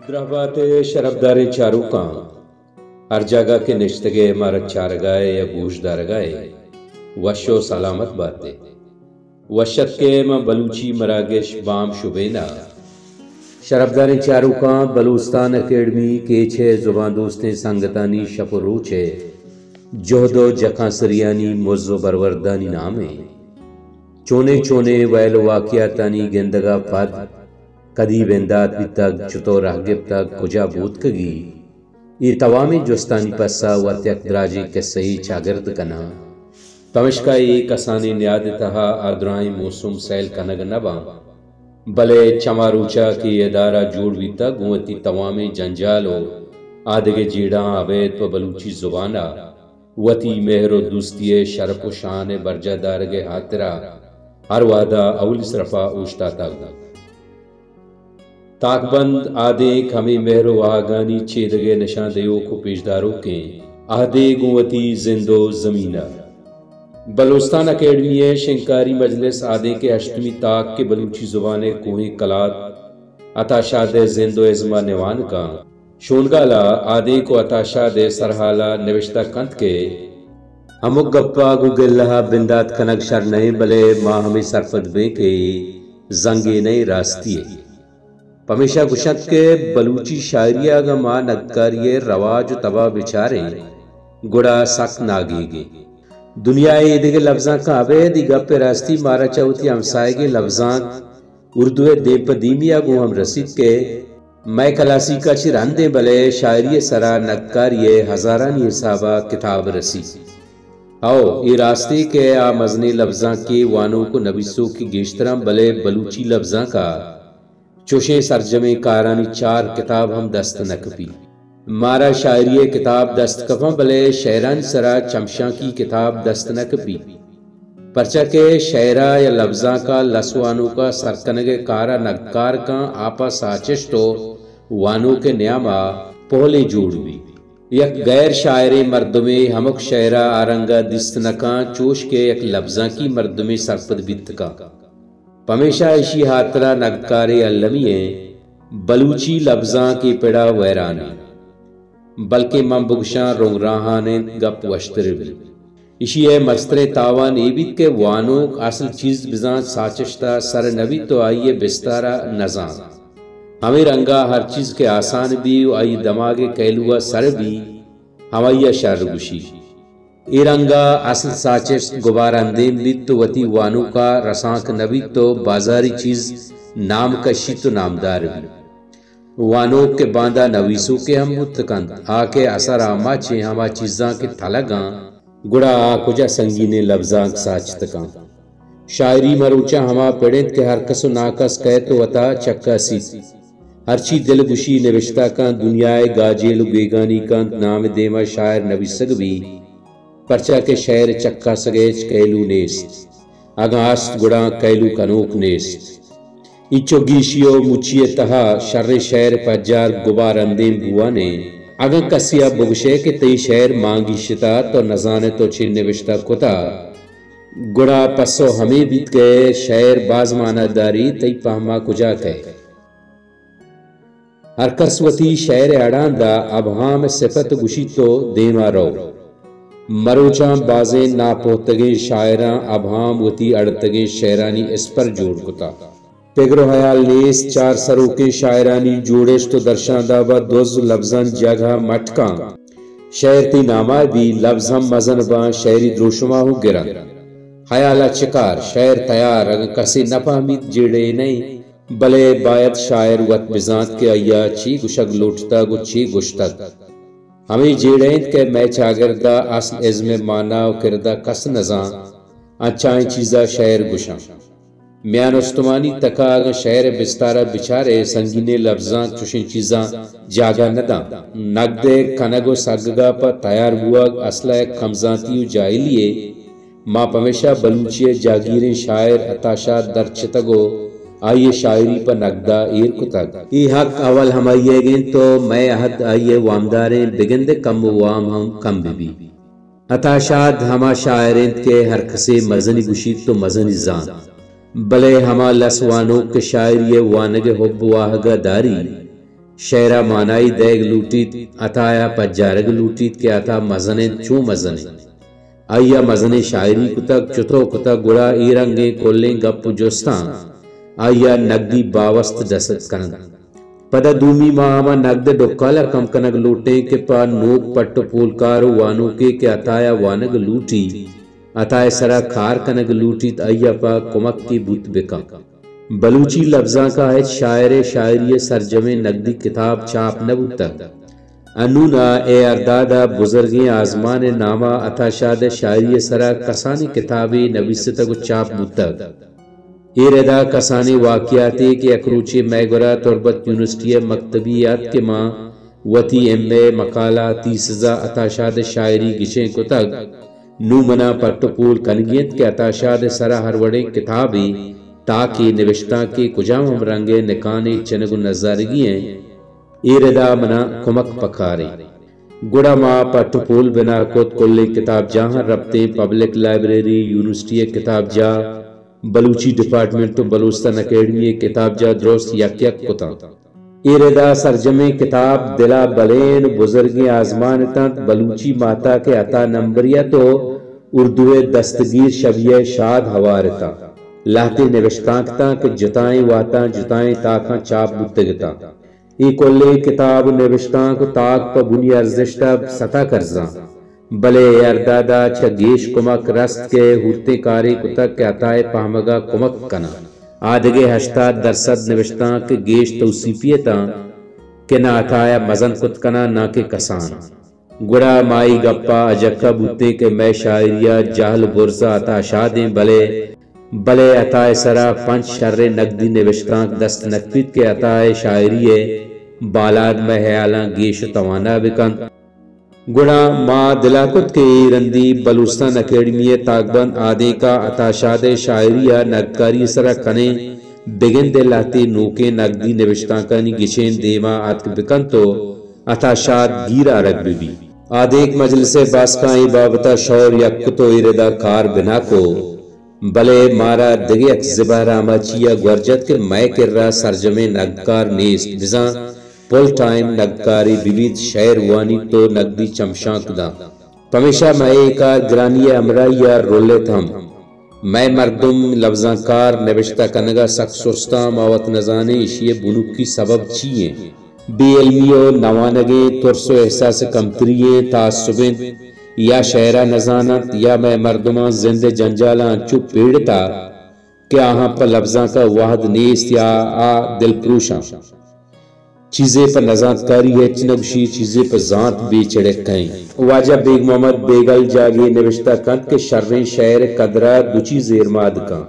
درہبات ءِ شرپداریں چاروکاں، ہر جاگہ کہ نشتگ ئے مارا چارگا ئے یا گوش دارگا ئے، وش و سلامت بات ئے۔ وش اتک ئے ماں بلوچی مراگش بام شبین ءَ۔ شرپداریں چاروکاں، بلوچستان اکیڈمی کیچ ءِ زبان دوستیں سنگتانی شپ و روچ ءِ جہد و جکانسریانی مز و بروردانی نام ءَ۔ چونیں چونیں ویل و واقعاتانی گندگ ءَ پد کدی بندات بیتگ، چتو راہ گپتگ، کجا بوتکگی؟ اے توامیں جستانی پسہ وت یک دراجیں کسہ یے چاگرد کناں۔ پمشکا اے کسانیں نیاد ءِ تہا آ دراہیں موسم سیل کنگ نہ باں، بلے چما روچا کہ اے ادارہ جوڑ بیتگ، گوں وتی توامیں جنجال و آدگہ جیڑہاں ابید پہ بلوچی زبان ءَ وتی مہر و دوستی ءِ شرپ و شان ءِ برجاہ دارگ ءِ ہاترا ہر وہدا اولی صفا اوشتاتگ بوت۔ تاکبند آدینک ہمے مہر و واہگانی چیدگ ءِ نشان دیوک و پیشداروکیں عہدے گوں وتی زند و زمین ءَ۔ بلوچستان اکیڈمی ءِ شنگکاری مجلس آدینک ءِ ہشتمی تاک کہ بلوچی زبان ءِ کوہیں کلات عطا شاد ءِ زند و ازم ءَ نوان کن، شونگال ءَ آدینک و عطا شاد ءِ سرحال ءَ نبشتہ کنت کہ ہمک گپ ءَ گوں گلہ ءَ بندات کنگ شر نہ انت، بلے ما ہمے سرپد بیں کہ اے زنگینئیں راستی یے۔ پمیشا گوشنت کہ بلوچی شاعری ءَ اگاں ما نگدکاری ءِ رواج و تب ءَ بچاریں، گڑا سک ناگیگیں۔ دنیا ءِ ایدگہ لبزانکاں ابید اے گپ ءِ راستی مارا چہ وتی ہمساہگیں لبزانک اردو ءِ دیم پہ دیمی ءَ گوں ہم رسیت کہ مئے کلاسیک ءَ چہ رندیں، بلے شاعری ءِ سرا نگدکاری ءِ ہزارانی حساب ءَ کتاب رسیت۔ ہو، اے راستے کہ آ مزنیں لبزانکے، وانوک و نبیسوکے گیشتراں، بلے بلوچی لبزانک ءَ چوشیں سرجمیں کارانی چار کتاب ہم دست نہ کپیت۔ مارا شاعری ءِ کتاب دست کپاں، بلے شعرانی سرا چمشانکی کتاب دست نہ کپیت۔ پرچا کہ شعر ءَ یا لبزانک ءَ لس وانوک ءَ سر کنگ ءِ کار ءَ نگدکار کن، آپ ءَ ساچشت و وانوک ءِ نیام ءَ پہلے جوڑ بیت۔ یک غیر شاعریں مردمے ہمک شعر ءَ آ رنگ ءَ دیست نہ کن، چوش کہ یک لبزانکی مردمے سرپد بیت کن۔ پمیشا ایشی ہاترا نگدکارے المی انت بلوچی لبزانک اے پڑ ءَ ویران انت، بلکیں من بگشاں رنگراہان انت، گپ وشتر بیت۔ ایشی ءِ مستریں تاوان اے بیت کہ وانوک اصل چیز بزانت، ساچشت ءَ سر نہ بیت و آئی ءِ بستار ءَ نہ زانت۔ ہمے رنگ ءَ ہر چیز کہ آسان بی و آئی دماگ ءِ کہلو ءَ سر بی، ہمائی ءَ شر گوشی۔ اے رنگ ءَ اصل ساچشت گبار اندیم بیت و وتی وانوک ءَ رسانک نہ بیت و بازاری چیز نام کشیت و نامدار بیت۔ وانوک کہ باندا نویسوکے ہم بوت کنت، آ کہ اثر آماچیں ہما چیزاں کہ تلگ آں، گڑا آ کجا سنگینیں لبزانک ساچت کنت؟ شاعری مروچاں ہما پڑ انت کہ ہر کس و ناکس کئیت و وتا چکاسیت۔ ہرچی دل گوشی نبشتہ کنت، دنیا ءِ گاجیل و گیگانی کنت، نام ءِ دیما شاعر نویسگ بی۔ پرچا کہ شعر ءِ چکاسگ ءِ ہچ کہلو نیست۔ اگاں است، گڑا کہلو کنوک نیست۔ اینچو گیشی و مچی ءِ تہا شریں شعر ءِ پجار گبار اندیم بوان انت۔ اگاں کسے ءَ بگشئے کہ تئی شعر مان گیشتہ، تو نزانئے تو چے نبشتہ کتہ، گڑا پسو ہمے بیت کہ شعر باز مانا داری، تئی پہم ءَ کجا کئیت؟ ہر کس وتی شعر ءِ اڑاند ءَ ابہام ءِ صفت گوشیت و دیما رو۔ مروچاں بازیں ناپہتگیں شاعراں ابہام وتی اڑتگیں شعرانی اسپر جوڑ کتہ۔ پگر و ہیال نیست، چار سروکیں شاعرانی جوڑشت و درشانداب ءَ دز و لبزانی جاگہ ءَ مٹ کن۔ شعر تئی ناما بی، لبز ہم مزن باں، شعری دروشما ہوں گرنت۔ ہیال ءَ چکار، شعر تیار، اگاں کسے نہ پہمیت جیڑہ ئے نہ انت۔ بلے باید شاعر وت بزانت کہ آئی ءَ چی گوشگ لوٹتگ و چی گوشتگ۔ ہمے جیڑہ انت کہ مئے چاگرد ءَ اصل ازم ءِ مانا و کرد ءَ کس نزانت، انچائیں چیز ءَ شعر گوشاں۔ میان استمانی تک ءَ اگاں شعر ءِ بستار ءَ بچارئے، سنگینیں لبزانک چوشیں چیزاں جاگہ نہ دنت۔ نگد ءِ کنگ و سگگ ءَ پہ تیار بوگ اصل ءَ یک کمزانتی و جاہلی یے۔ ما پمیشا بلوچی ءِ جاگیریں شاعر عطا شاد درچتگ و آئی ءِ شاعری پہ نگدا ایر کتگ۔ اے حق اول ہمائی ئیگ انت و مئے عہد آئی ءِ وامداریں، بگندئے کم و وام ہم کم بہ بیت۔ عطا شاد ہما شاعر انت کہ ہر کسے مزنی گوشیت و مزنی زانت، بلے ہما لس وانوک کہ شاعری ءِ وانگ ءِ حب واہگ ءَ داری، شعر ءَ مانائی دئیگ لوٹیت، عطا ءَ پجارگ لوٹیت کہ عطا مزن انت، چون مزن انت؟ آئی ءَ مزنیں شاعری کتگ، چتو کتگ، گڑا اے رنگیں کلیں گپ ءُ جستاں آئی ءَ نگدی باوست دست کن انت۔ پدا دومی ما ہما نگد ءِ ڈکال ءَ کم کنگ لوٹیں کہ پہ نوک پٹ ءُ پولکار ءُ وانوکے کہ عطا ءَ وانگ لوٹی، عطا ءِ سرا کار کنگ لوٹیت، آئی ءَ پہ کمکے بوت بکن۔ بلوچی لبزانک ءَ ہچ شاعر ءِ شاعری ءِ سرجمیں نگدی کتاب چاپ نہ بوتگ۔ انون ءَ اے ارداد ءَ بزرگیں آزمان ءِ نام ءَ عطا شاد ءِ شاعری ءِ سرا کسانیں کتابے نبیستگ ءُ چاپ بوتگ۔ اے ردا کسانیں واقعاتے کہ یک روچے مئے گورا تربت یونیورسٹی ءِ مکتبی ءَ اتک کہ ما وتی ایم اے مقالہ تھیسز ءَ عطا شاد ءِ شاعری گچین کتگ۔ نوں منا پٹ ءُ پول کنگی انت کہ عطا شاد ءِ سرا ہر وڑیں کتابے، تاکے، نبشتانکے کجام ہم رنگ ءِ نکانے چنگ ءُ نزارگی انت، اے ردا منا کمک پکار انت۔ گڑا ما پٹ ءُ پول بنا کت، کلیں کتابجاہاں رپتیں، پبلک لائبریری، یونیورسٹی ءِ کتابجاہ، بلوچی ڈیپارٹمنٹ ءُ بلوچستان اکیڈمی ءِ کتابجاہ درست یک یک کتاں۔ اے ردا سرجمیں کتاب دل ءَ بلین ءُ بزرگیں آزمان اتنت۔ بلوچی ماہتاک ءِ عطا نمبری ات ءُ اردو ءِ دستگیر شبیہ شاد ہوار اتاں۔ لہتے نبشتانک اتاں کہ جتائیں وہداں جتائیں تاکاں چاپ بوتگ اتاں۔ اے کلیں کتاب ءُ نبشتانک ءُ تاک پہ بنی ارزشت ءَ ستا کرزاں۔ بلے اے ارداد ءَ چہ گیش کمک رست کہ ہورتیں کارے کتگ کہ عطا ءِ پہمگ ءَ کمک کناں۔ آ دگہ ہشتاد درسد نبشتانک کہ گیش توسیپی اتاں کہ نہ عطا ءَ مزن کت کناں، ناں کہ کسان۔ گڑا ما اے گپ ءَ اجکہ بوتیں کہ مئے شاعری ءَ جہل ءُ برز ءَ عطا شادیں، بلے، بلے عطا ءِ سرا پنچ شریں نگدی نبشتانک دست نہ کپیت کہ عطا ءِ شاعری ءِ بالاد مئے ہیالاں گیش ءُ توانا بکنت۔ گڑا ما دل ءَ کت کہ اے رندی بلوچستان اکیڈمی ءِ تاکبند آدینک ءَ عطا شاد ءِ شاعری ءِ نگدکاری ءِ سرا کنیں، بگندئے لہتے نوکیں نگدی نبشتانکانی گچین دیم ءَ اتک بکنت ءُ عطا شاد گیر آرگ بہ بیت۔ آدینک مجلس ءِ باسکاں اے بابت ءَ شور یک کت ءُ اے ردا کار بنا کو، بلے مارا دگہ یک زبہر ءَ ہما چی ءَ گور جت کہ مئے کرا سرجمیں نگدکار نیست، بزاں پل ٹائم نگدکارے بہ بیت، شئیر وانیت ءُ نگدی چمشانک داں۔ پمیشا مئے اے کار گرانی ءِ ہمراہی ءَ رل ایت ہم۔ مئے مردم، لبزانکار، نبشتہ کنگ ءَ سک سستاں، ما وت نزانیں ایشی ءِ بنکی سبب چی انت؟ بے علمی ءُ نوانگیں ترس ءُ احساس کمتری انت، تعصب انت، یا شئیر ءَ نزان انت، یا مئے مردماں زند ءِ جنجالاں انچو پیڑتہ کہ آہاں پہ لبزانک ءَ وہد نیست یا آ دلپروشاں۔ چیزے پہ نزانتکاری ہچ نہ گوشی، چیزے پہ زانت بے چڑکہ انت۔ واجہ بیگ محمد بیگل جاگے نبشتہ کنت کہ شریں شئیر ءِ قدر ءَ دو چیز ایر ماد کن۔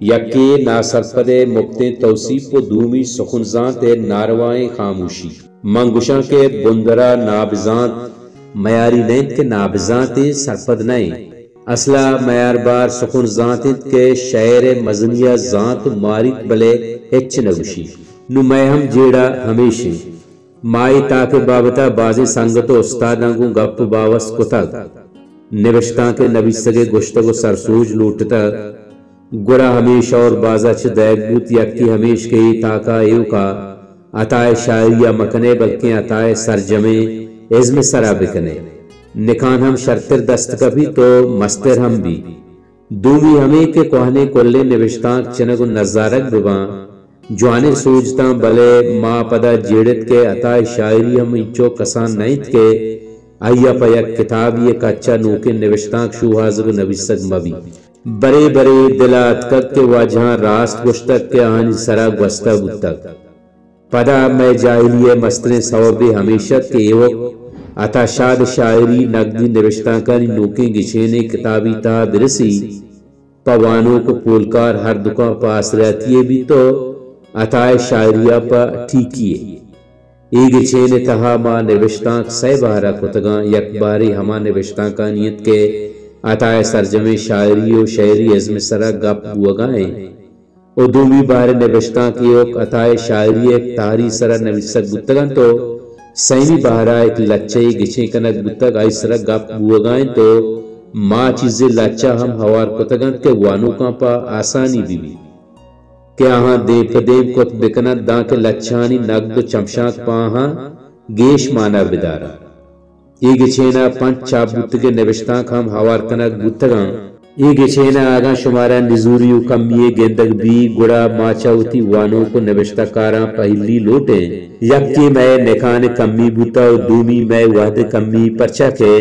یکے ناسرپد ءِ مپتیں توسیپ ءُ دومی سخن زانت ءِ ناروائیں خاموشی۔ من گوشاں کہ بندر ءَ نابزانت میاری نہ انت کہ نابزانتے سرپد نہ انت۔ اسل ءَ میاربار سخن زانت انت کہ شئیر ءِ مزنی ءَ زانت ءُ ماریت، بلے ہچ نہ گوشیت۔ نوں مئے ہم جیڑہ ہمیش انت۔ ما اے تاک ءِ بابت ءَ بازیں سنگت ءُ استاداں گوں گپ ءُ باوست کتگ۔ نبشتانک ءِ نبیسگ ءِ گوشتگ ءُ سرسوج لوٹتگ۔ گڑا ہمے شور بازا چہ دئیگ بوت، یکے ہمیش کہ اے تاکا ایوکا عطا ءِ شاعری ءَ مکنئے، بلکیں عطا ءِ سرجمیں ازم ءِ سرا بکنئے۔ نکان ہم شرتر دست کپیت ءُ مستر ہم بیت۔ دومی ہمے کہ کوہنیں کلیں نبشتانک چنگ ءُ نزارگ بباں، جوانیں سوج اتاں، بلے ما پدا جیڑت کہ عطا ءِ شاعری ہم انچو کسان نہ انت کہ آئی ءَ پہ یک کتابے ءِ کچ ءَ نوکیں نبشتانک شوہازگ ءُ نبیسگ مہ بیت۔ برے برے دل ءَ اتکگ کہ واجہاں راست گوشتگ کہ آہانی سرا گوستہ بوتگ۔ پدا مئے جاہلی ءِ مستریں سوبے ہمیش ات کہ ایوک عطا شاد ءِ شاعری، نگدی نبشتانکانی نوکیں گچینیں کتابی تہا برسی، پہ وانوک ءُ پولکار ہر دکاں پہ آسریاتی یے بیت ءُ عطا ءِ شاعری ءَ پہ ٹیکی یے۔ اے گچین ءِ تہا ما نبشتانک سئے بہر ءَ کتگاں، یک بہرے ہما نبشتانکانی انت کہ عطا ءِ سرجمیں شاعری ءُ شئیری ازم ءِ سرا گپ بوہگا انت ءُ دومی بہر ءِ نبشتانک ایوک عطا ءِ شاعری ءِ یک تہری سرا نویسگ بوتگ انت ءُ سئیمی بہر ءَ یک لچہ یے گچین کنگ بوتگ، آئی سرا گپ بوہگا انت ءُ ما چیزے لچہ ہم ہوار کتگ انت کہ وانوکاں پہ آسانی بہ بیت۔ کہ آہاں دیم پہ دیم کت بکننت، دانکہ لچہانی نگد و چمشانک پہ آہاں گیش مانا بدارنت۔ اے گچین ء پنچ چاپ بوتگیں نبشتانک ہم ہوار کنگ بوتگاں۔ اے گچین ء اگاں شمارا نزوری و کمی ء گندگ بیت، گڑا ما چہ وتی وانوک و نبشتہ کاراں پہلی لوٹیں۔ یکے مئے نکان ء کمی بوتہ و دومی مئے وہد ء کمی، پرچا کہ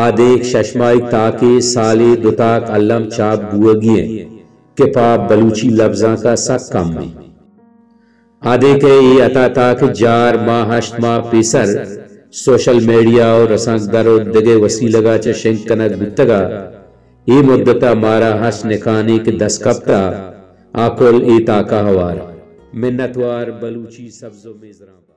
آدینک شش ماہی تاکے سالے دو تاک الم چاپ بوہگی انت کہ پہ بلوچی لبزانک ء سک کم انت۔ آدینک ء اے عطا تاک جار ماہ ہشت ماہ پیسر سوشل میڈیا و رسانکدر و دگہ وسیلگ ء چہ شنگ کنگ بوتگ ء اے مدت ء مارا ہرچ نکانے کہ دست کپتہ آ کل اے تاک ء ہوار۔ منتوار۔ بلوچی سبز و میزران۔